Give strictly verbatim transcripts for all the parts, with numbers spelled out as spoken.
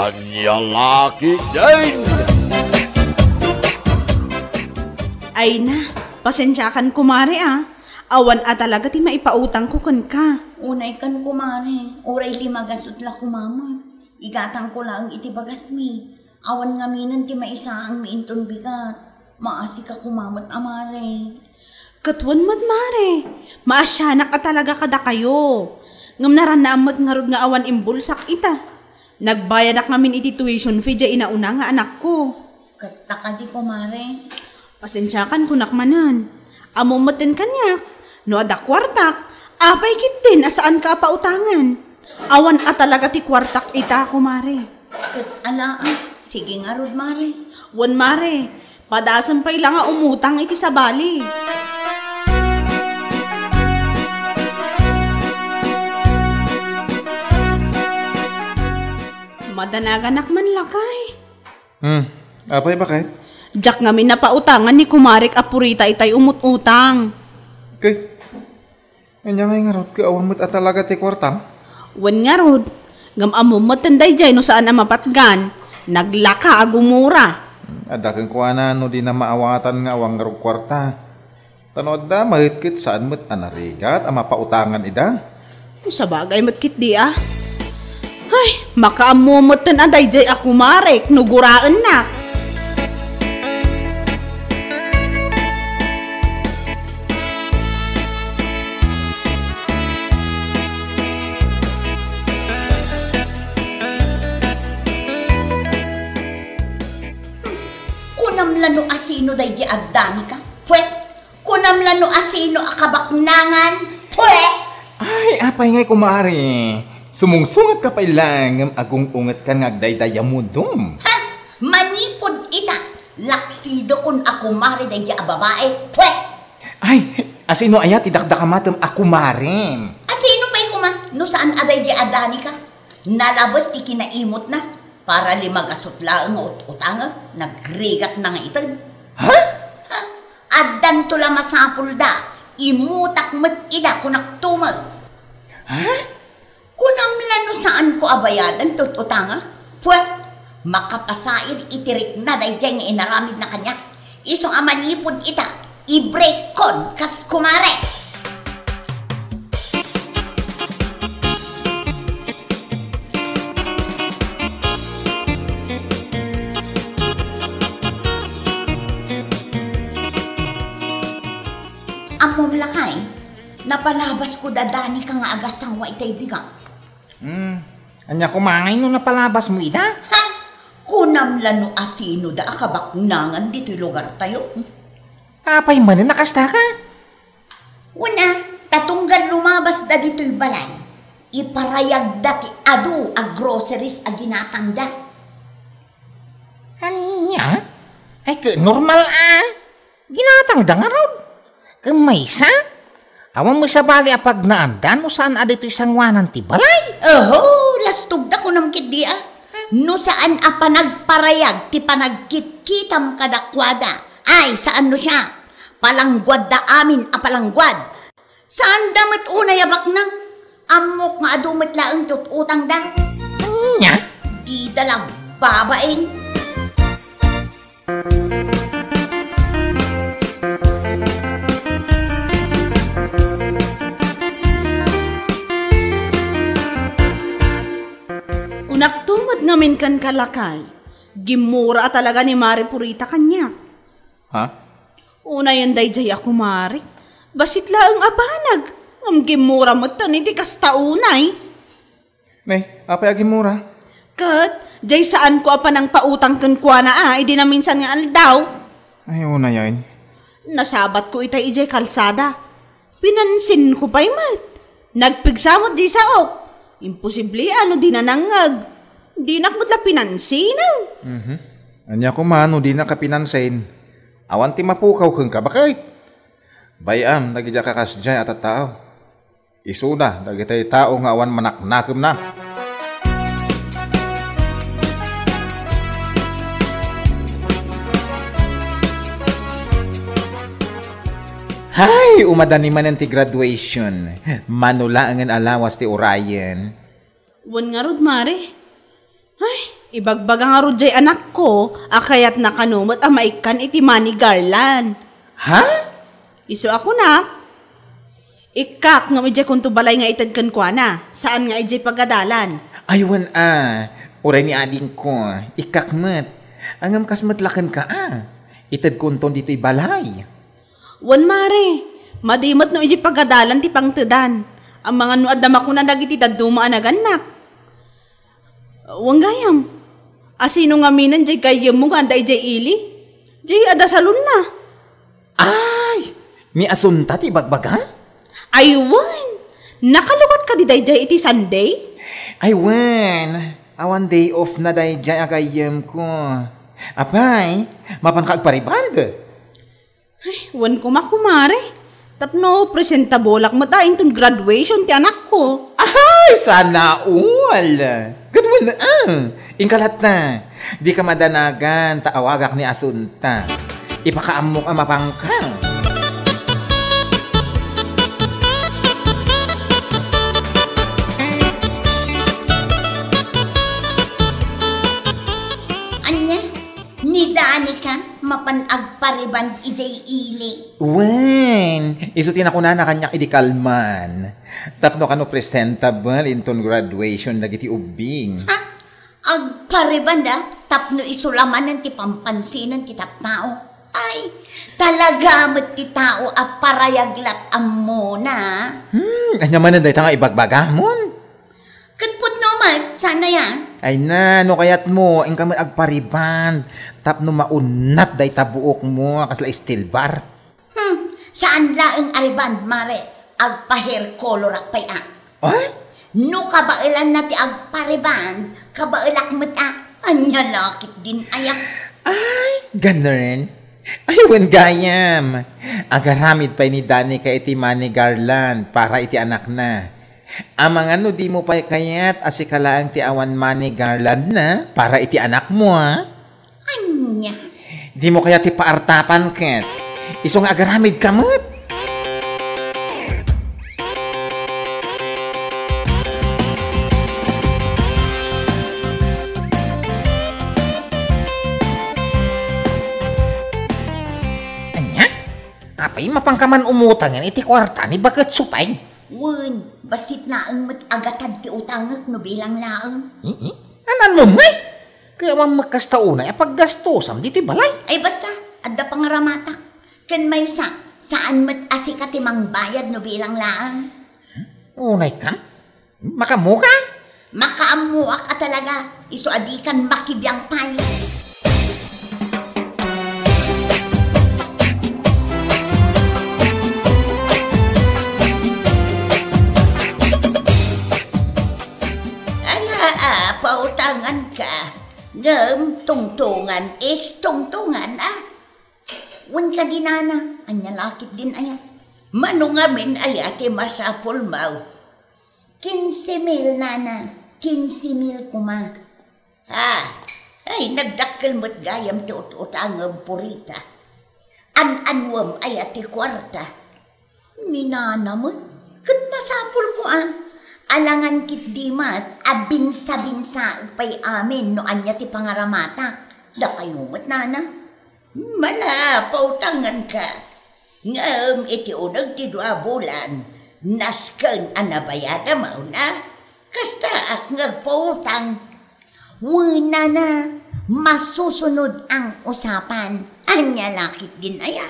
Ania la ketdin? Ay na, pasensiakan, kumare, a. Awan a talaga ti maipautangko kenka. Unay kan, kumare, uray lima gasut la koma met. Igatangko laeng iti bagasmi. Awan ngaminen ti maisaangmi inton bigat. Maasika koma met a, mare. Ket wen met, mare, maasianak a talaga kadakayo. Ngem narannaam met ngarud nga awan imbulsak ita. Nagbayadak ngamin iti tuition fee diay inauna nga anakko. Kasta kadi, kumare? Pasensiakan, kunak manen. Ammom metten kaniak, no adda kuartak, apay ketdin a saanka a pautangan? Awan a talaga ti kuartak ita, kumare. Ket ala, a, sige ngarud, mare. Wen, mare, padasem pay la nga umutang iti sabali. Madanaganak man, lakay. Hmm, apay, baket? Diak ngamin napautangan ni kumarek a purita itay umut-utang. Ket, ania ngay ngarud, ket awan met a talaga ti kuartam? Wen ngarud, ngem ammom metten daydiay no saan a mapatgan, naglaka a gumura. Adda kenkuana no dina maawatan nga awan ngarud kuarta. Ta no adda met ket saan met a narigat a mapautangan ida. Sabagay met ketdi a. Ay, makaammo metten a daydiay a kumarek no guraennak. Kunam la no asino daydiay a Danica? Pwe! Kunam la no asino a kabaknangan? Pwe! Ay, apay ngay, kumare? Sumungsungetka pay laeng ngem agung-ungetkan nga agdaydayamudom. Ha? Manipud ita, laksidekon a kumare daydiay a babae. Pwe! Ay, asino aya ti dakdakamatem a kumarem? Asino pay koma no saan a daydiay a Danica? Nalabes ti kinaimutna. Para lima gasut laeng nga ut-utangek, nagrigatna nga ited. Ha? Ha? Addanto la masapulda. Imutak met ida, kunakto met. Ha? Kunam la no saanko a bayadan ti ut-utangek? Pwe, makapasair iti rikna daydiay nga inaramidna kaniak. Isu a manipud ita, i-break kon kas kumare. Ammom lakay, napalabasko da Danica nga agasangwa itay bigat. Hmm, ania koma ngay no napalabasmo ida? Ha? Kunam la no asino da a kabaknangan ditoy lugartayo. Apay manen a kasta ka? Wen a, ta tunggal lumabasda ditoy balay, iparayagda ti adu a groceries a ginatangda. Ania? Ay, ket normal a. Ginatangda ngarud. Ket maysa? Awan met sabali a pagnaanda no saan a ditoy sangoanan ti balay. Oho, lastogda kunam ketdi a. No saan a panagparayag ti panagkitkitam kadakuada. Ay, saan no siak. Palangguadda amin a palangguad. Saanda met unay a baknang. Ammok nga adu met laeng ti ut-utangda. Ania? Dida la agbabain. Kunakto met ngamin kenka, lakay. Gimmura a talaga ni Mare Purita kaniak. Ha? Unayen daydiay a kumare. Bassit laeng a banag. Ngem gimmura metten iti kasta unay. Ne, apay a gimmura? Ket, diay saanko a panangpautang kenkuana a idi naminsan nga aldaw. Ay, unayen. Nasabatko itay idiay kalsada. Pinansinko pay met. Nagpigsa met diay saok. Imposible a no dina nangngeg. Dinak met la pinansinen. Mhm. Ania koma no dinaka pinansin? Awan ti mapukaw kenka, baket? Bay-am dagiti a kakasdiay a tattao. Isuna dagiti tao nga awan manaknakemna. Hay, umadani manen ti graduation. Mano laengen a lawas ti urayen. Wen ngarud, Mare. Ay, Ibagbaga ngarud jay anakko a kayatna kano met a maikkan iti money garland. Ha? Isu a kunak, ikkak ngem idiay kunto balay nga ited kenkuana, saan nga idiay pagadalan. Ay, wen a, uray ni adingko, ikkak met. Ngem kas met la kenka a, itedko inton ditoy balay. Wen, mare, madi met no idiay pagadalan ti pangtedan. Amangan no adda makuna dagiti dadduma a nagannak. Wen gayam, asino ngaminen jay gayyemmo nga adda idiay ili? Jay adda salonna. Ay, ni Asunta ti ibagbaga? Ay wen, nakalukat kadi daydiay iti Sunday? Ay wen, awan day off na daydiay a gayyemko. Apay, mapanka agpariband? Ay, wen koma, kumare. Tapno presentabolak met a inton graduation ti anakko. Ay, sana all! Ket wen a, inka latta. Dika madanagan ta awagak ni Asunta. Ipakaammok a mapanka. Ania? Ni Danica, mapan agpariband idiay ili. Wen, isu ti nakunana kaniak idi kalman. Tapno kano presentable inton graduation dagiti ubbing. Ha? Agpariband a, tapno isu la manen ti pampansinan ti tattao. Ay, talaga met ti tao a parayag lat ammona. Hmm, ania manen dayta nga ibagbagamon? Ket pudno met, saan aya? Ay na, no kayatmo, inka met agpariband. Tapno maunnat dayta buokmo a kasla steel bar. Hmm, saan laeng a riband, mare. Agpa-hair colorak pay a. Ay? No kabaelanna ti agpariband, kabaelak met a. Ania la ketdin aya? Ay, ganun. Ay, wen gayam. Agaramid pay ni Danica iti money garland para iti anakna. Amangan no dimo pay kayat a sika laeng ti awan money garlandna para iti anakmo, a? Ania? Dimo kayat ti paartapan ket isu nga agaramidka met? Ania? Apay, mapanka man umutangen iti kuarta ni Baket Supay? Wen, bassit laeng met agatad ti utangek no bilang laeng. Ii? Ananmo ngay? Kayatmo met kasta unay a paggastosam ditoy balay? Ay, basta, adda pangaramatak. Ken maysa, saan met a sika ti mangbayad no bilang laeng. Unay kan? Makaammoka? Makaammoak a talaga, isu a dikan makibiang pay. Ala, a, pautanganka. Ngem tungtungan is tungtungan, a. Wen kadi, nana, ania la ketdin aya? Mano ngamin aya ti masapulmo? Kinse mil, nana. Kinse mil koma. Ha? Ay, nagdakkel met gayam ti ut-utangem, Purita. An-anuem aya ti kuarta? Ni nana met, ket masapulko a. Alangan ketdi met a binsa-binsaek pay amin no ania ti pangaramatak. Dakayo met, nana. Mala, pautanganka. Ngem iti uneg ti dua a bulan, nasken a nabayadam, a, una. Kastaak nga agpautang. Wen, nana, masusunod ang usapan. Ania la ketdin aya?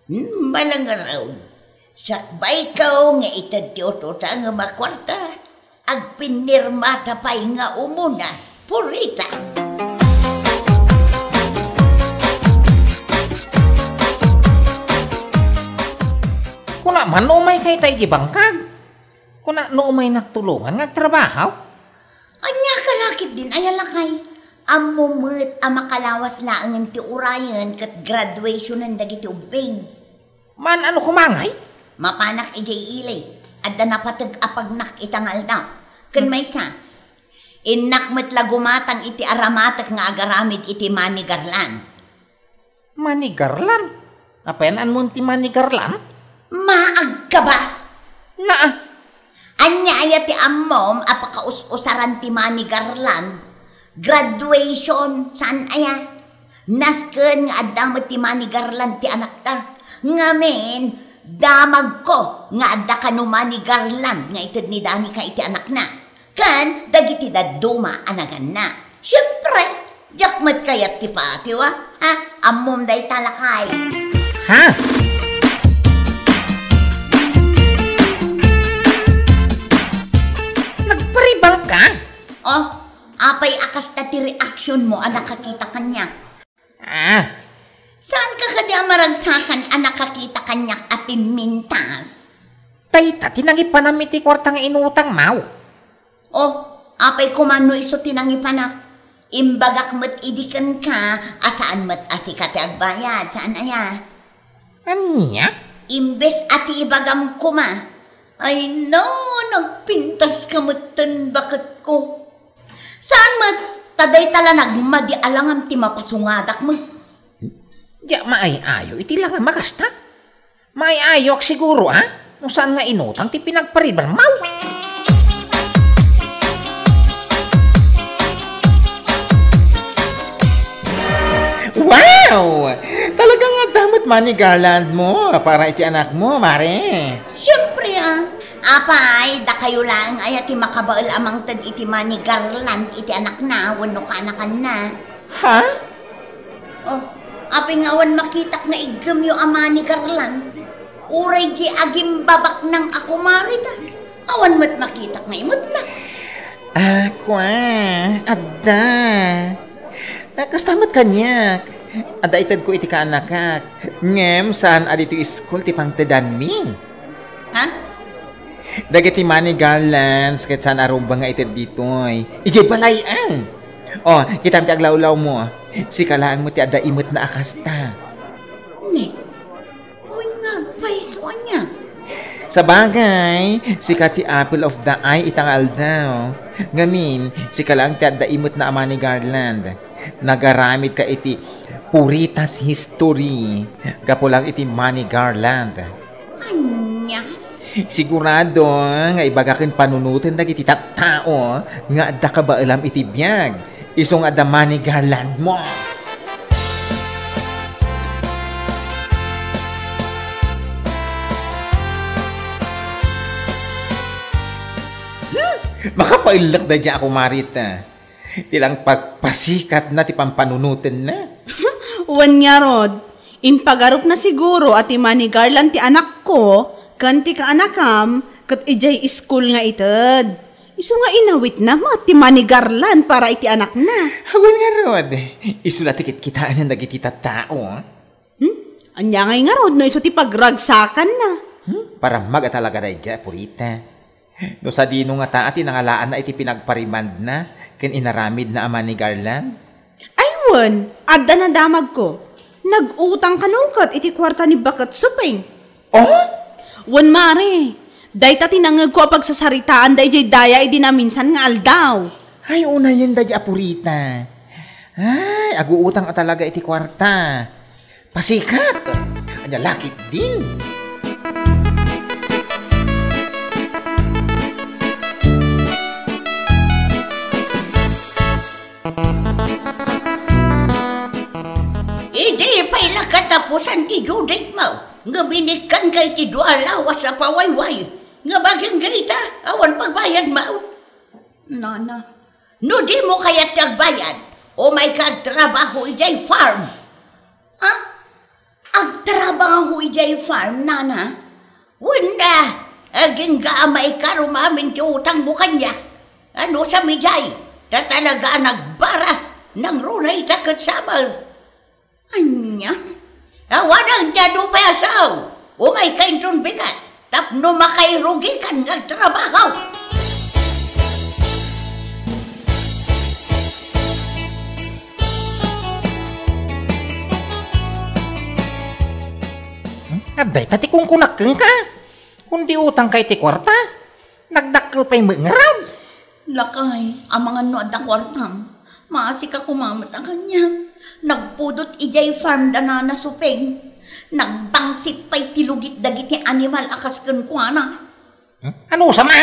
Hmm, malangarud. Sakbayko nga ited ti ututangem a kuarta. Agpinirmata pay nga umuna, Purita. Kuna man no umayka ita iti bangkag. Kuna no umaynak tulongan nga agtrabaho. Ania ka la ketdin aya, lakay? Ammom met a makalawas laengen ti urayen ket graduationen dagiti ubbing. Maan-ano koma ngay? Mapanak idiay ili. Adda napateg a pagnak ita nga aldaw. Ken maysa, innak met la gumatang iti aramatek nga agaramid iti money garland. Money garland? Apayan-anmon ti money garland? Maagka ba? Naa. Ania aya ti ammom a pakaus-usaran ti money garland? Graduation, saan aya? Nasken nga adda met ti money garland ti anakta. Ngamin, damagko nga adda kano money garland nga ited ni Danica iti anakna. Ken dagiti dadduma a naganna. Siempre, diak met kayat ti patiwa, ha? Ammom dayta, lakay. Ha? Nagparibal ka? Oh, apay a kasta ti reaction mo a nakakita kaniak? Ah. Saan ka kadi a maragsakan a nakakita kaniak a pimmintas? Dayta ti nangipanam iti kuarta nga inutang, maw. Oh, apay koma no isu ti nangipanak? Imbagak met idi kenka a saan met a sika ti agbayad, saan aya? Ania? Imbes a ti ibagam koma, ay no, nagpintas ka metten baketko. Saan met, ta dayta la nagmadi a langam ti mapasungadak met. Diak maay-ayo iti langam a kasta. Maay-ayoak siguro, a? No saan nga inutang ti pinagparibal, maw. Wow! Talaga nga adda met money garland mo para iti anak mo, mare. Siempre, a. Apay, dakayo laeng aya ti makabael a mangted iti money garland iti anakna wenno kaanakanna? Ha? Oh, apay nga awan makitak nga iggemyo a money garland? Uray di agimbabaknang a kumari ta awan met makitak nga imetna. Ah, kua, adda. Ah, kasta met kaniak. Adda itedko iti kaanakak. Ngem saan a ditoy iskul ti pangtedanmi. Ha? Dagiti money garlands ket saan a rumbeng nga ited ditoy. Idiay balay, ah. Oh, kitam ti aglawlawmo. Sika laeng met ti adda imetna a kasta. Ne, wen nga agpayso ania? Sabagay, sika ti apple of the eye ita nga aldaw. Ngamin, sika laeng ti adda imetna a money garland. Nagaramidka iti Purita's history gapu lang iti money garland. Ania? Sigurado nga ibaga ken panunoten dagiti tattao nga adda kabaelam iti biag, isu nga adda money garland mo. Hmm, makapaellek daydiay a kumarit, ah. Ti lang pagpasikatna ti pampanunotenna. Wen ngarud, impagarupna siguro a ti money garland ti anakko ken ti kaanakam ket idiay iskul nga ited. Isu nga inawitna met ti money garland para iti anakna. Wen ngarud, isu la ti kitkitaen dagiti tattao. Hmm? Ania ngay ngarud no isu ti pagragsakanna? Hmm? Paramag a talaga daydiay a Purita. No sadino ngata ti nangalaanna iti pinagparibandna ken inaramidna a money garland? Ay wen, adda nadamagko. Nag-utang kano ket iti kuarta ni Baket Supeng. Oh? Wen, mare, dayta ti nangngegko a pagsasaritaan daydiay daya idi naminsan nga aldaw. Ay, unayen daydiay a Purita. Ay, aguutang a talaga iti kuarta. Pasikat! Ania la ketdin? Idi pay la katapusan ti due date mo, ngem inikkanka iti dua a lawas a pawayway, ngem agingga ita, awan pagbayadmo. Nana, no dimo kayat ti agbayad, umayka agtrabaho idiay farm. Ha? Agtrabaho idiay farm, nana? Wen, agingga a maikarom amin ti utangmo kaniak. Ano sa midiay? Ta talaga a nagbara, nangruna ita ket samer. Ania? Awanen ti adu pay a sao. Umayka inton bigat tapno makairugikan nga agtrabaho. Hmm? Adda ita ti kunkunak kenka? Kundi utangka iti kuarta? Nagdakkel pay met ngarud. Lakay, amangan no adda kuartam, maasika koma met a kaniak. Nagpudot idiay farm da Nana Supeng. Nagbangsit pay ti lugit dagiti animal a kas kenkuana. Hmm? Ano sa ma?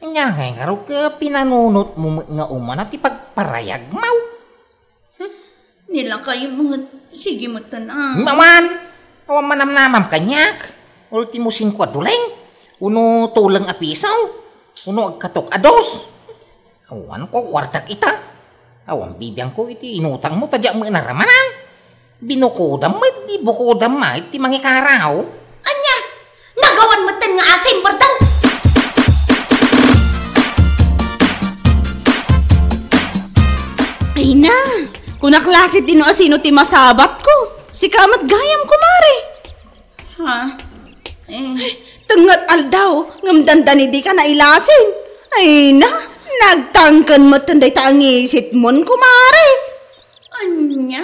Ania ngay ngarud ket pinanunotmo met nga umuna ti pagparayagmo? Hmm? Ni lakay met, sige metten a. Awan! Awan manamnamam kaniak. Ultimo singko a duleng. Uno tuleng a piso. Uno agkatok a dos. Awan kukuartak ita. Awan bibiangko iti inutangmo ta diak met naramanan. Binukodam met, di bukodam met ti mangikaraw. Ania? Nagawan metten nga asin, Berdang? Ay na, kunak lakit di no asino ti masabatko. Sika met gayam, kumare. Ha? Eh. Tengnga aldaw, ngem dandani dika nailasin. Ay na, nagtangken metten dayta a ngisitmon, kumare. Ania?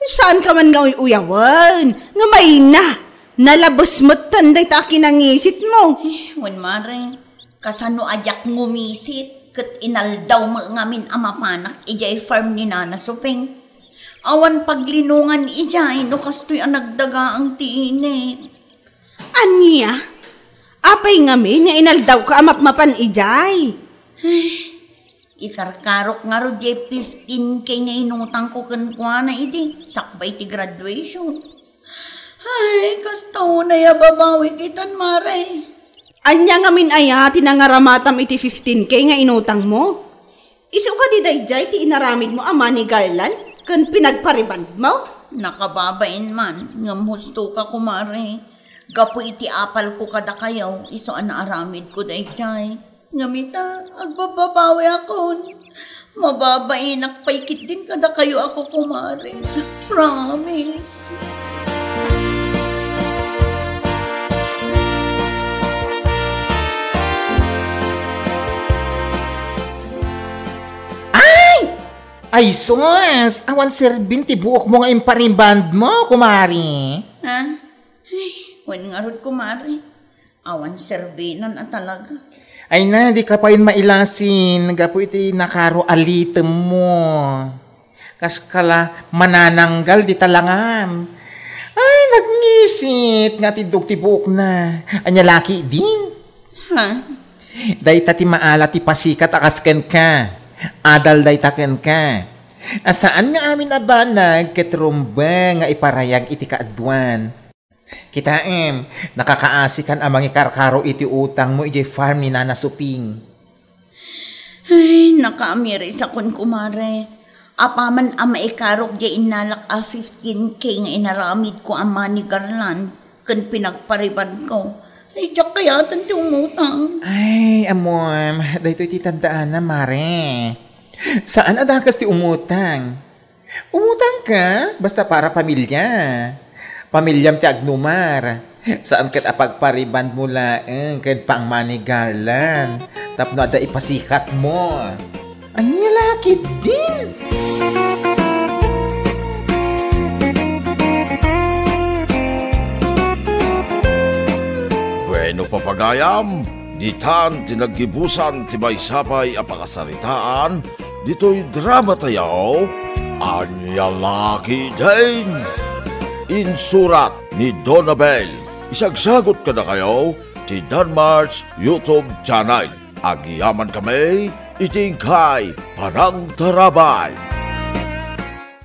Saanka man nga uy-uyawen, ngem ay na, nalabes metten dayta a kinangisitmo. Eh, wen, mare, kasano a diak ngumisit ket inaldaw met ngamin a mapanak idiay farm ni Nana Suping. Awan paglinongan idiay no kastoy a nagdagaang ti init. Ania? Apay ngamin nga inaldawka a mapmapan idiay? Ikarkarok ngarud diay fifteen K nga inutangko kenkuana idi sakbay ti graduation. Ay, kasta unay a babawik itan, mare. Ania ngamin aya ti nangaramatam iti fifteen K nga inutangmo? Isu kadi daydiay ti inaramidmo a money garland ken pinagparibandmo? Nakababain man, ngem husto ka, kumare. Gapu iti apalko kadakayo, isu a naaramidko daydiay. Ngem ita, agbabbabawiakon. Mababainak pay ketdin kadakayo a kukumare. Promise. Ay! Ay, sus! Awan serbin ti buokmo nga imparibandmo, kumare. Ha? Ay, wen ngarud, kumare. Awan serbinan a talaga. Ay na, dika pay mailasin gapu iti nakaro a litemmo. Kaskala manananggal dita langan. Ay, nagngisit nga atiddog ti buokna. Ania la ketdin? Ha? Dayta ti maala ti pasikat a kas kenka. Adal dayta kenka. A saan nga amin a banag ket rumbeng nga iparayag iti kaaduan. Kitaem, nakakaasikan a mangikarkaro iti utangmo idiay farm ni Nana Suping. Ay, nakaamirisakon, kumare. Apaman a maikarok diay innalak a fifteen K nga inaramidko a money garland ken pinagparibandko, ay, diak kayaten ti umutang. Ay, ammom, daytoy ti tandaan, mare. Saan a dakes ti umutang. Umutangka, basta para pamilya. Pamilyam ti agnumar. Saan ket a pagparibandmo laeng ken pang-money garland tapno adda ipasikatmo. Ania la ketdin? Bueno, papagayam, ditan ti naggibusan ti maysa pay a pakasaritaan ditoy dramatayo, Ania la ketdin? Insurat ni Donabel. Isagsagut kadakayo ti Danmar's YouTube channel. Agyamankami iti inkay panangtarabay.